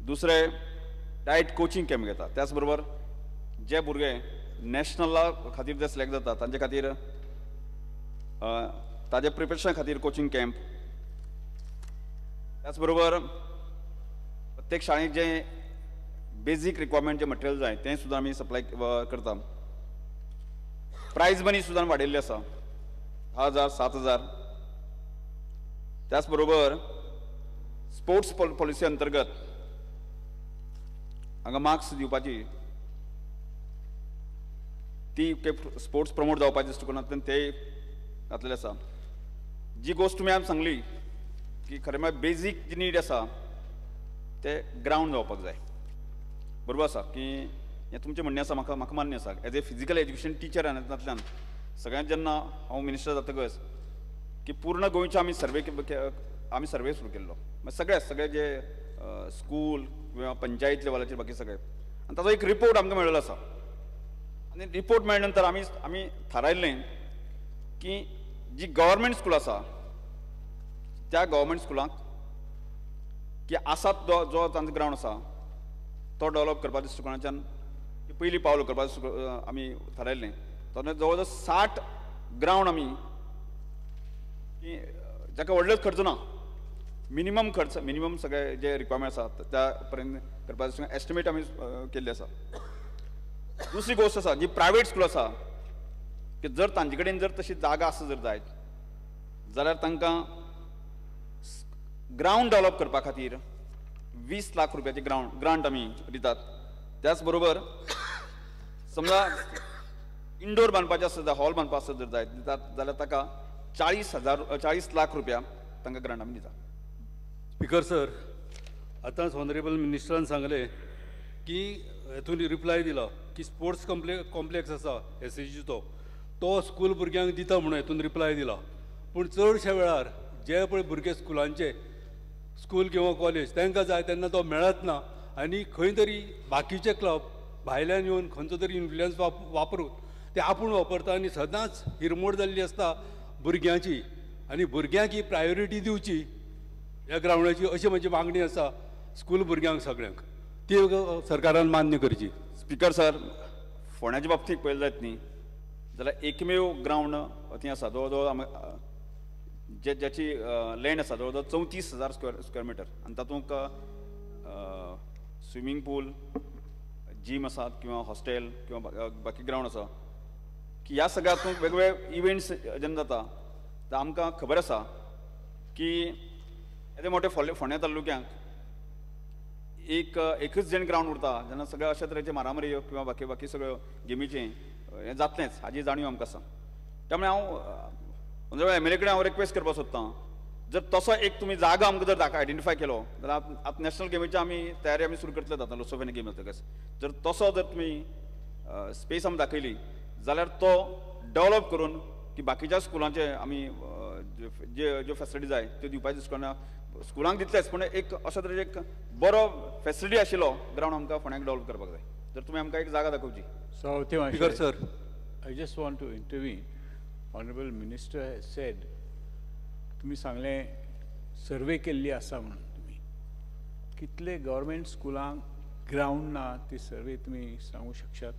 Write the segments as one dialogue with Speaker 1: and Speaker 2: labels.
Speaker 1: दुसरें diet coaching camp घेता. त्याच बरोबर जे भुरगे नॅशनला खातीर जे सिलेक्ट जाता तांचे खातीर ताजे प्रिपरेशना खातीर कोचिंग कॅम्प. त्याच बरोबर प्रत्येक शाळेक जे बेजीक रिक्वायरमेंट जे मटेरियल जाय तें सुद्दां आमी सप्लाय करता. प्रायज मनी सुद्दां वाडयल्ली आसा 10,000 7,000. त्याच बरोबर स्पोर्ट्स पॉलिसी अंतर्गत हांगा मार्क्स दिवपाची ती स्पोर्ट्स प्रमोट जावपाची दृश्टिकोनांतल्यान ते घातलेले आसा. जी गोश्ट तुमी आमी सांगली की खरें म्हळ्यार बेजीक जी नीड आसा ते ग्रावंड जावपाक जाय. बरोबर आसा की हें तुमचें म्हणणें आसा, म्हाका म्हाका मान्य आसा. As a physical education teacher नातल्यान सगळ्यांत जेन्ना हांव मिनिस्टर जातकच की पूर्ण गोंयचो आमी सर्वे सुरू केल्लो, मागीर सगळे सगळे जे स्कूल किंवा पंचायत लेवलाचेर बाकी सगळे, आनी ताचो एक रिपोर्ट आमकां मेळिल्लो आसा. आनी रिपोर्ट मेळ्ळे नंतर आमी आमी थारायल्लें की जी गव्हर्मेंट स्कूल आसा त्या गव्हर्मेंट स्कुलांक की आसात जो तांचो ग्रावंड आसा तो डेव्हलप करपा दृश्टिकोनाच्यान पयलीं पावल करपा आमी थारायल्लें. तो जवळ जवळ 60 ग्रावंड आमी की जाका व्हडलोच खर्च ना, मिनिमम खर्च, मिनिमम सगळे जे रिक्वायरमेंट आसा त्या पर्यंत करपा एस्टिमेट आमी केल्ले आसा. दुसरी गोश्ट आसा जी प्रायवेट स्कूल आसा की जर तांचे कडेन जर तशी जागा आसा जर जायत जाल्यार तांकां ग्रावंड डेव्हलप करपा खातीर 20 लाख रुपयाचे ग्रांट आमी दितात. त्याच बरोबर समजा इंडोर बांदपाचें आसत, हॉल बांदपा आसत जर जायत दितात जाल्यार ताका 40 लाख रुपया तांकां ग्रांट आमी दितात.
Speaker 2: स्पीकर सर, आतांच ऑनरेबल मिनिस्टरान सांगलें की हेतून रिप्लाय दिला की स्पोर्ट्स कॉम्प्लेक्स आसा एसएजीचो तो स्कूल भुरग्यांक दिता म्हणून हेतून रिप्लाय दिला. पूण चडश्या वेळार जे पळय भुरगे स्कुलांचे स्कूल किंवा कॉलेज तांकां जाय तेन्ना तो मेळत ना आनी खंय तरी बाकीचे क्लब भायल्यान येवन खंयचो तरी इन्फ्लुयन्स वापरून ते आपूण वापरता आनी सदांच हिरमोड जाल्ली आसता भुरग्यांची. आनी भुरग्यांक ही प्रायोरिटी दिवची ह्या ग्रावंडाची अशी म्हजी मागणी आसा स्कूल भुरग्यांक सगळ्यांक, ती सरकारान मान्य करची.
Speaker 1: स्पीकर सर, फोंड्याच्या बाबतींत पळयलें जायत न्ही जाल्यार एकमेव ग्रावंड थंय आसा जवळ जवळ जे ज्याची लँड आसा जवळ जवळ 34,000 स्क्वेअर मिटर आनी तातूंत स्विमींग पूल, जीम आसात किंवा हॉस्टेल किंवा बाकी ग्रावंड आसा की ह्या सगळ्या हातूंत वेगवेगळे इव्हेंट्स जेन्ना जाता तर आमकां खबर आसा की येदे मोठे फोंड्या तालुक्यांक एकच जेन्ना ग्रावंड उरता जेन्ना सगळ्या अशा तरेचे मारामारी किंवा बाकी बाकी सगळ्यो गेमीचें हें जातलेंच हाजी जाणीव आमकां आसा. त्यामुळे हांव एम एल ए कडेन हांव रिक्वेस्ट करपाक सोदतां, जर तसो एक तुमी जागा आमकां जर आयडेंटिफाय केलो जाल्यार आतां नॅशनल गेमीची आमी तयारी आमी सुरू करतले आतां लोसोफेनी गेम जातकच जर तसो जर तुमी स्पेस आमी दाखयली जाल्यार तो डेव्हलप करून की बाकीच्या स्कुलांचे आमी जे ज्यो फेसिलिटी जाय त्यो दिवपाचे स्कुलांक स्कुलांक दितलेच, पूण एक अशा तरेचे एक बरो फेसिलिटी आशिल्लो ग्रावंड आमकां फोंड्याक डेव्हलप करपाक जाय. जर तुमी आमकां एक जागा दाखोवची.
Speaker 2: Speaker sir,
Speaker 3: I just want to intervene. Honourable minister has said, तुमी सांगलें सर्वे केल्ली आसा म्हणून, तुमी कितले गव्हर्मेंट स्कुलांक ग्रावंड ना ती सर्वे तुमी सांगू शकशात?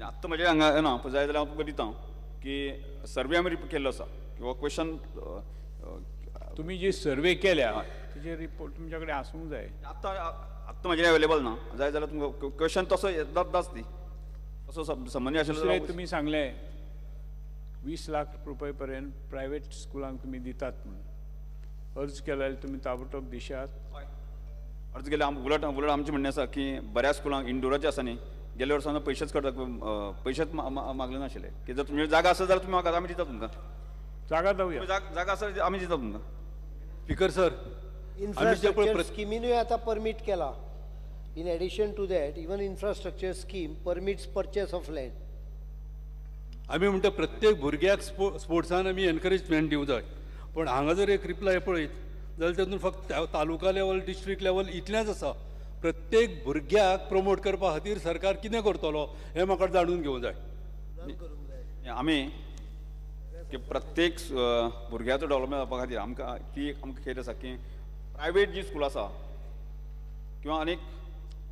Speaker 1: आत्तां म्हजें हांगा ना जाय जाल्यार हांव तुमकां दिता की सर्वे आमी केल्लो आसा किंवा क्वेश्चन
Speaker 3: तुमी जी सर्वे केल्या तुजे रिपोर्ट तुमच्या कडेन आसूंक जाय.
Speaker 1: आत्तां आत्तां म्हजें अवेलेबल ना, जाय जाल्यार तुमकां क्वेश्चन तसो येताच न्ही तसो संबंदी आशिल्लो.
Speaker 3: तुमी सांगलें 20 लाख रुपये पर्यंत प्रायवेट स्कुलांक तुमी दितात म्हणून, अर्ज केल्यार तुमी ताबडतोब दिशात?
Speaker 1: अर्ज केल्यार उलट उलट आमचें म्हणणें आसा की बऱ्याच स्कुलांक इंडोराचें आसा न्ही, गेल्या वर्सां पयशेच करता, पयशेच मागले नाशिल्ले की जर तुमची जागा आसा जाल्यार तुमी म्हाका आमी दिता तुमकां
Speaker 3: जागा, दिवया
Speaker 1: जागा आसा आमी दिता तुमकां.
Speaker 2: स्पीकर सर,
Speaker 4: इन्फ्रास्ट्रक्चर स्किमीनूय आतां परमीट केला. In addition to that even infrastructure scheme permits purchase of land.
Speaker 2: आमी म्हणटा प्रत्येक भुरग्याक स्पोर्ट्सान आमी एनकरेजमेंट दिवंक जाय, पूण हांगा जर एक रिप्लाय पळयत जाल्यार तातूंत फक्त तालुका लेवल, डिस्ट्रिक्ट लेवल इतलेंच आसा. प्रत्येक भुरग्याक प्रमोट करपा खातीर सरकार कितें करतलो हें म्हाका जाणून घेवंक जाय.
Speaker 1: आमी की प्रत्येक भुरग्याचो डेव्हलपमेंट जावपा खातीर आमकां ती आमकां खेळ आसा की प्रायवेट जी स्कूल आसा किंवा अनेक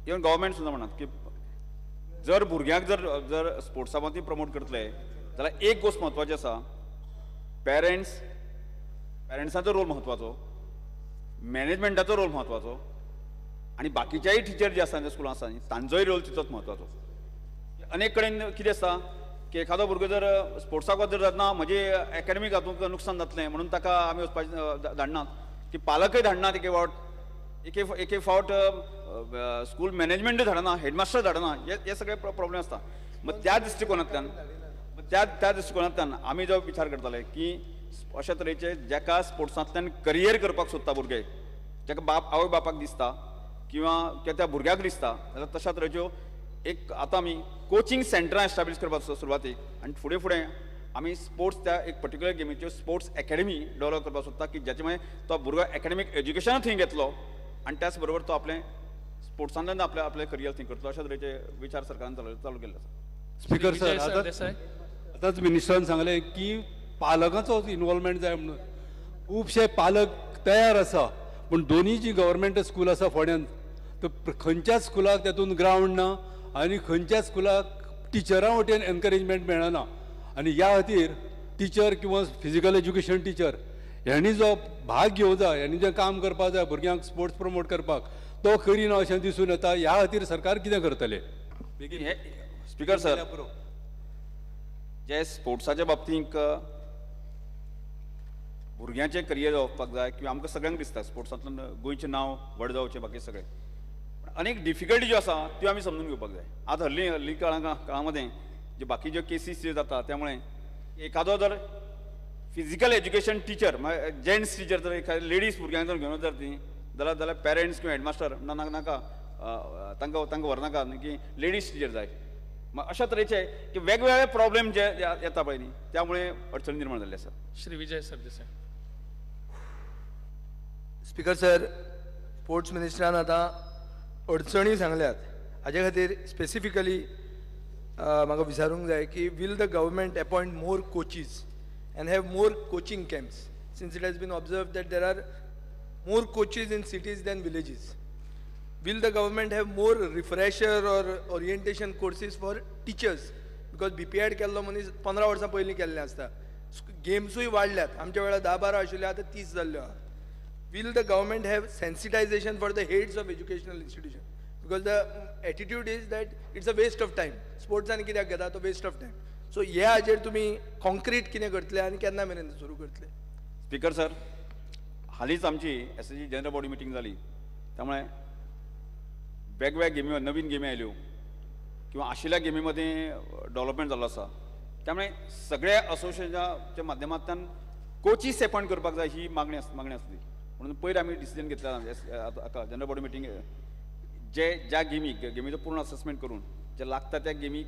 Speaker 1: इवन गव्हर्मेंट सुद्दां म्हणत की जर भुरग्यांक जर जर स्पोर्ट्सा मदीं प्रमोट करतले जाल्यार एक गोश्ट म्हत्वाची आसा, पेरंट्साचो रोल म्हत्वाचो, मॅनेजमेंटाचो रोल म्हत्वाचो आनी बाकीच्याय टिचर जे आसा जे स्कुलां आसा तांचोय रोल तितलोच म्हत्वाचो. अनेक कडेन कितें आसता की एखादो भुरगो जर स्पोर्ट्साक जर जातना म्हजे एकाडमीक हातूंत नुकसान जातलें म्हणून ताका आमी वचपाचें धाडनात, की पालकय धाडनात, एके फावट एके फावट स्कूल मॅनेजमेंटूय धाडना, हेडमास्टर धाडना, हे सगळे प्रॉब्लेम आसता. मग त्या दृश्टिकोनांतल्यान त्या दृश्टिकोनांतल्यान आमी जो विचार करताले की अशा तरेचे जाका स्पोर्ट्सांतल्यान करियर करपाक सोदता भुरगे, जाका बाप आवय बापाक दिसता किंवा त्या भुरग्याक दिसता जाल्यार तशा तरेच्यो एक आतां आमी कोचिंग सेंटरां एस्टाब्लीश करपाक सुरवातीक आनी फुडें फुडें आमी स्पोर्ट्स त्या एक पर्टिक्युलर गेमीच्यो स्पोर्ट्स एकेडमी डेवलप करपाक सोदता की जाचे मुळे तो भुरगो एकेडमीक एज्युकेशन थंय घेतलो आनी त्याच बरोबर तो आपलें स्पोर्ट्सांतल्यान आपलें आपलें करियर थंय करतलो, अशा तरेचे विचार सरकारान चालू केल्ले आसा.
Speaker 2: स्पीकर सर, आतांच मिनिस्टरान सांगलें की पालकांचो इनवॉल्वमेंट जाय म्हणून. खुबशे पालक तयार आसा पूण दोनी जी गव्हर्मेंट स्कूल आसा फोंड्यांत तर खंयच्याच स्कुलाक तेतून ग्रावंड ना आनी खंयच्याच स्कुलाक टिचरां वटेन एनकरेजमेंट मेळना आनी ह्या खातीर टिचर किंवा फिजिकल एज्युकेशन टिचर ह्यांनी जो भाग घेवंक जाय, ह्यांनी जें काम करपाक जाय भुरग्यांक स्पोर्ट्स प्रमोट करपाक तो करिना अशें दिसून येता. ह्या खातीर सरकार कितें करतलें?
Speaker 1: बेगीन स्पीकर सर, जे स्पोर्ट्साच्या बाबतींत भुरग्यांचें करियर जावपाक जाय किंवा आमकां सगळ्यांक दिसता स्पोर्ट्सांतल्यान गोंयचें नांव व्हड जावचें बाकी सगळें, अनेक डिफिकल्टी ज्यो आसा त्यो आमी समजून घेवपाक जाय. आतां हल्ली हल्ली काळामध्ये जे बाकीच्यो केसीस ज्यो जाता त्यामुळे एखादो जर physical education teacher gents teacher जर एखादी लेडीज भुरग्यांक जर घेवन जर ती जाल्यार जाल्यार पेरंट्स किंवा हेडमास्टर ना नाका तांकां तांकां व्हरनाका की लेडीज टिचर जाय. अशा तरेचे की वेगवेगळे प्रॉब्लेम जे येता पळय न्ही त्यामुळे अडचणी निर्माण जाल्ली आसा.
Speaker 5: Shri Vijay Sardesai.
Speaker 6: Speaker sir, sports मिनिस्टरान आतां अडचणी सांगल्यात, हाजे खातीर स्पेसिफिकली म्हाका विचारूंक जाय की will the government appoint more coaches and have more coaching camps since it has been observed that there are more coaches in cities than villages. Will the government have more refresher or orientation courses for teachers? Because BPEd केल्लो मनीस 15 वर्सां पयलीं केल्लें आसता, गेम्सूय वाडल्यात, आमच्या वेळार 10-12 आशिल्ले आतां 30 जाल्ल्यो आहा. Will the government have sensitization for the heads of educational institutions? Because the attitude is that it's a waste of time. Sports आनी कित्याक घेता तो waste of time. So ह्या हाजेर तुमी कॉन्क्रीट कितें करतले आनी केन्ना मेरेन सुरू करतले?
Speaker 1: स्पीकर सर, हालींच आमची SSG general body meeting जाली, त्यामुळे वेगवेगळ्या गेमी नवीन गेमी आयल्यो किंवा आशिल्ल्या गेमी मदीं डेवलपमेंट जाल्लो आसा, त्यामुळे सगळ्या असोसिएशनाच्या माध्यमांतल्यान कोचीस अपॉयंट करपाक जाय ही मागणी आसली. म्हणून पयर आमी डिसिजन घेतला जनरल बॉडी मिटींग जे ज्या गेमीक गेमीचो पूर्ण असेसमेंट करून जे लागता त्या गेमीक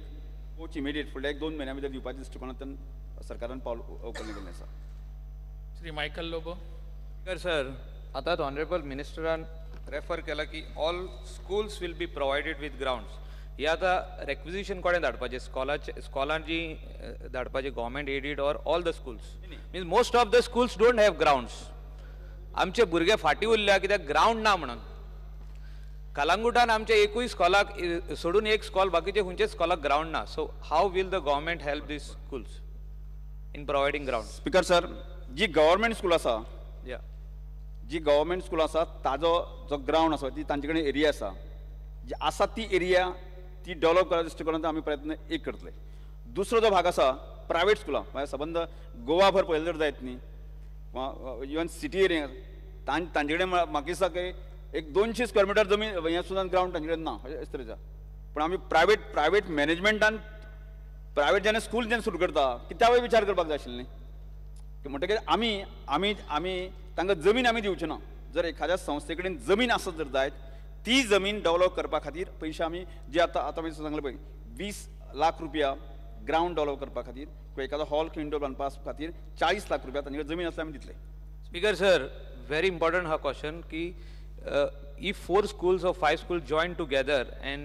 Speaker 1: कोच इमिडिएट फुडल्या 1-2 म्हयन्या भितर दिवपाच्या दृश्टिकोनांतल्यान सरकारान पावल उखलून गेल्लें आसा.
Speaker 5: श्री मायकल लोबो.
Speaker 7: सर, आतांच ऑनरेबल मिनिस्टरान रेफर केला की all schools will be provided with grounds. हे आतां रेक्विजिशन कोणें धाडपाचें? स्कॉलाचे स्कॉलान जी धाडपाचें government aided or all the schools? Means most of the schools don't have grounds. आमचे भुरगे फाटीं उरल्या कित्याक ग्रावंड ना म्हणून. कलांगुटान आमच्या एकूय स्कॉलाक सोडून एक स्कॉल, बाकीचे खंयच्याच स्कॉलाक ग्रावंड ना. So how will the government help these schools in providing ground?
Speaker 1: Speaker sir, ji government school आसा, जी गव्हर्मेंट स्कूल आसा ताजो जो ग्रावंड आसा ती तांचे कडेन एरिया आसा, जी आसा ती एरिया ती डेवलप करपाच्या दृश्टिकोनांत आमी प्रयत्न एक करतले. दुसरो जो भाग आसा प्रायवेट स्कुलां, म्हळ्यार सबंद गोवाभर पळयलें जर जायत न्ही, इवन सिटी एरिया तांचे कडेन म्हाका दिसता की एक 200 स्क्वेअर मिटर जमीन हें सुद्दां ग्रावंड तांचे कडेन ना अशें तरेचो. पूण आमी प्रायवेट मॅनेजमेंटान प्रायवेट जेन्ना स्कूल जेन्ना सुरू करता की त्या वेळार विचार करपाक जाय आशिल्लें न्ही. म्हणटकीर आमी आमी आमी तांकां जमीन आमी दिवचे ना. जर एखाद्या संस्थे कडेन जमीन आसत जर जायत ती जमीन डेवलप करपा खातीर पयशे आमी जे आतां आतां आमी सांगलें पळय 20 लाख रुपया ग्रावंड डेवलप करपा खातीर किंवा एखादो हॉल किंवा इंडोर बांदपा खातीर 40 लाख रुपया तांचे कडेन जमीन आसल्यार आमी दितले.
Speaker 7: स्पीकर सर, व्हेरी इम्पॉर्टंट हा क्वेश्चन की if 4 schools or 5 schools join together and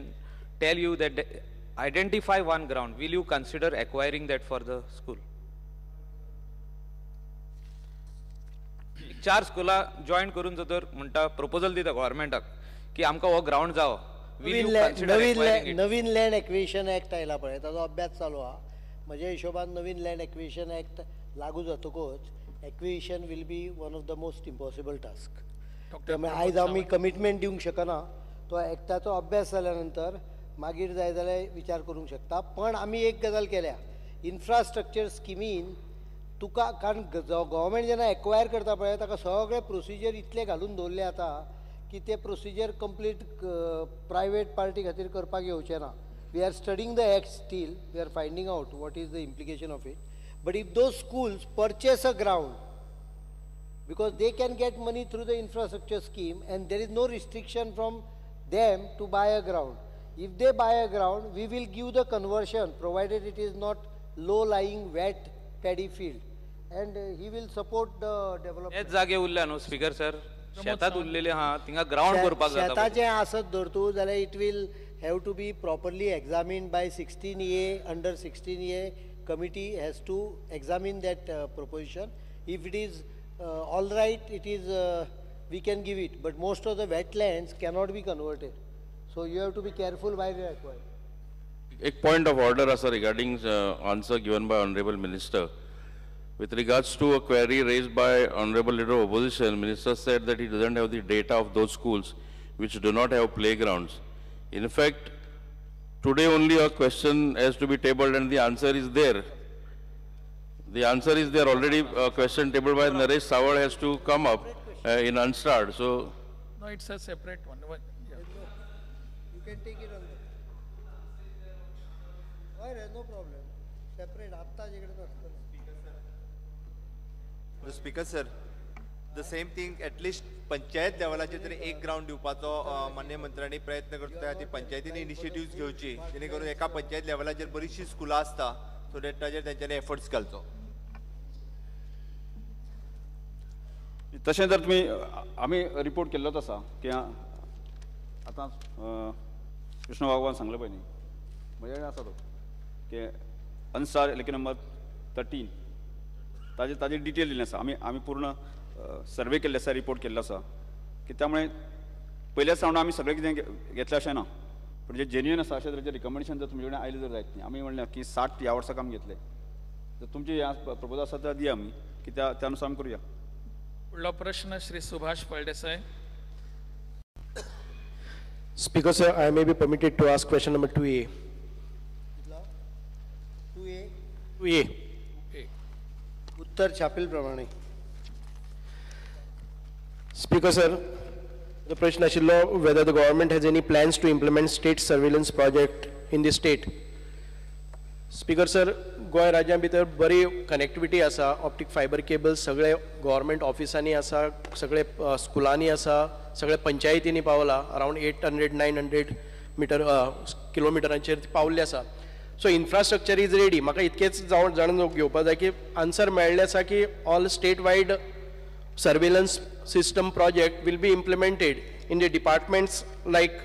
Speaker 7: tell you that identify one ground, will you consider acquiring that for the school? 4 स्कुलां जॉयन करून जर म्हणटा प्रपोजल दिता गव्हर्मेंटाक की की आमकां हो ग्रावंड जावो.
Speaker 4: नवीन लँड एक्विजिशन एक्ट आयला पळय, ताजो अभ्यास चालू आहा. म्हज्या हिशोबान नवीन लँड एक्विजिशन एक्ट लागू जातकूच acquisition will be one of the most impossible task. त्यामुळे आयज आमी कमिटमेंट दिवंक शकना. तो एक्टाचो अभ्यास जाल्या नंतर मागीर जाय जाल्यार विचार करूंक शकता. पण आमी एक गजाल केल्या, इन्फ्रास्ट्रक्चर स्किमीन तुका, कारण गव्हर्मेंट जेन्ना एक्वायर करता पळय ताका सगळे प्रोसिजर इतले घालून दवरले आतां की ते प्रोसिजर कंप्लीट प्रायवेट पार्टी खातीर करपाक येवचें ना. We are studying the act still, we are finding out what is the implication of it. But if those schools purchase a ground, because they can get money through the infrastructure scheme and there is no restriction from them to buy a ground. If they buy a ground, we will give the conversion, provided it is not low-lying wet paddy field, and he will support the development.
Speaker 7: हेच जागे उरल्या न्हू speaker sir, शेतात उरलेले हा थिंगा ground करपाक जाता.
Speaker 4: शेताचें आसत धर तूं जाल्यार it will have to be properly examined by 16A. Under 16A committee has to examine that proposition. If it is all right, it is we can give it, but most of the wetlands cannot be converted. So you have to be careful while you acquire.
Speaker 8: एक point of order asa regarding answer given by Honorable Minister. With regards to a query raised by Honorable Leader of Opposition, Minister said that he doesn't have the data of those schools which do not have playgrounds. In fact, today only a question has to be tabled and the answer is there. The answer is there already. A question tabled by Naresh Sawal has to come up in unstarred. So
Speaker 5: no, it's a separate one. Yeah.
Speaker 4: You can take it on that. No problem. Separate.
Speaker 9: The Speaker sir, the same thing at least panchayat लेवलाचेर तरी एक ground दिवपाचो मान्य मंत्र्यांनी प्रयत्न करता. त्या खातीर पंचायतींनी इनिशिएटिव्स घेवची, जेणे करून एका पंचायत लेवलाचेर बरीचशीं स्कुलां आसता, सो that ताजेर तेंच्यांनी एफर्ट्स घालचो.
Speaker 1: तशें जर तुमी आमी रिपोर्ट केल्लोच आसा की आतां कृष्ण बाबान सांगलें पळय न्ही, म्हजे कडेन आसा तो की अन्सार लेखी नंबर 13 ताजे ताजे डिटेल दिल्लें आसा. आमी आमी पूर्ण सर्वे केल्ले आसा, रिपोर्ट केल्लो आसा की त्यामुळे पयल्याच रावंडा आमी सगळें कितें घेतलें अशें ना, पूण जे जेन्युइन आसा अशें तरेचें रिकमेंडेशन जर तुमचे कडेन आयलें जर जायत न्ही, आमी म्हणलें की 60 ह्या वर्साक आमी घेतले, जर तुमचें हें प्रपोजल आसा जाल्यार दिया आमी की त्या अनुसार आमी करुया.
Speaker 5: फुडलो प्रश्न Shri Subhash Phaldesai.
Speaker 10: Speaker sir, I may be permitted to ask question number 2A.
Speaker 4: 2A?
Speaker 10: 2A.
Speaker 4: उत्तर छापील प्रमाणे.
Speaker 10: Speaker sir, the प्रश्न आशिल्लो whether the government has any plans to implement state surveillance project in the state. Speaker sir, Goa राज्या भितर बरी connectivity आसा, optic fibre cable सगळे गव्हर्मेंट ऑफिसांनी आसा, सगळे स्कुलांनी आसा, सगळे पंचायतींनी पावला, अरावंड 800-900 मिटर किलोमिटरांचेर पावल्ले आसा. So infrastructure is ready. म्हाका इतकेंच जाणून घेवपाक जाय की आन्सर मेळ्ळें आसा की all state wide surveillance system project will be implemented in the departments like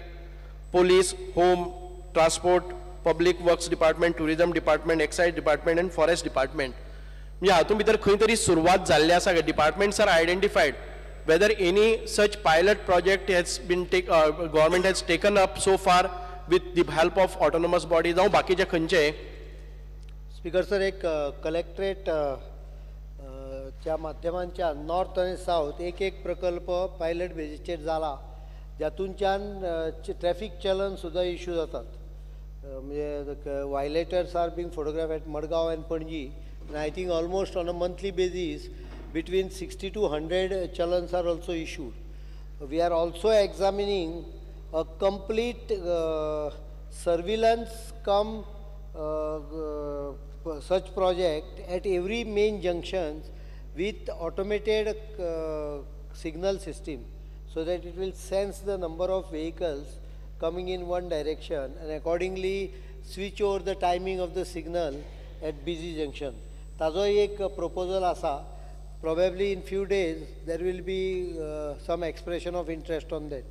Speaker 10: police, home, transport, public works department, tourism department, excise department and forest department. म्हणजे हातूंत भितर खंय तरी सुरवात जाल्ली आसा. Departments are identified. Whether any such pilot project has been government has taken up so far with the help of autonomous body जावं बाकीचे खंयचे.
Speaker 4: स्पीकर सर, एक कलेक्ट्रेट च्या माध्यमांच्या नॉर्थ आनी सावथ एक एक प्रकल्प पायलट बेजीचेर जाला, जातूंच्यान ट्रॅफिक चलन सुद्दां इशू जातात. म्हणजे violators are being photograph at Madgaon and Panaji, and I think almost on a monthly basis between 60 to 100 challans are also issued. We are also examining a complete surveillance cum such project at every main junctions with automated signal system, so that it will sense the number of vehicles coming in one direction and accordingly switch over the timing of the signal at busy junction. Tazo ek proposal asa, probably in few days there will be some expression of interest on that.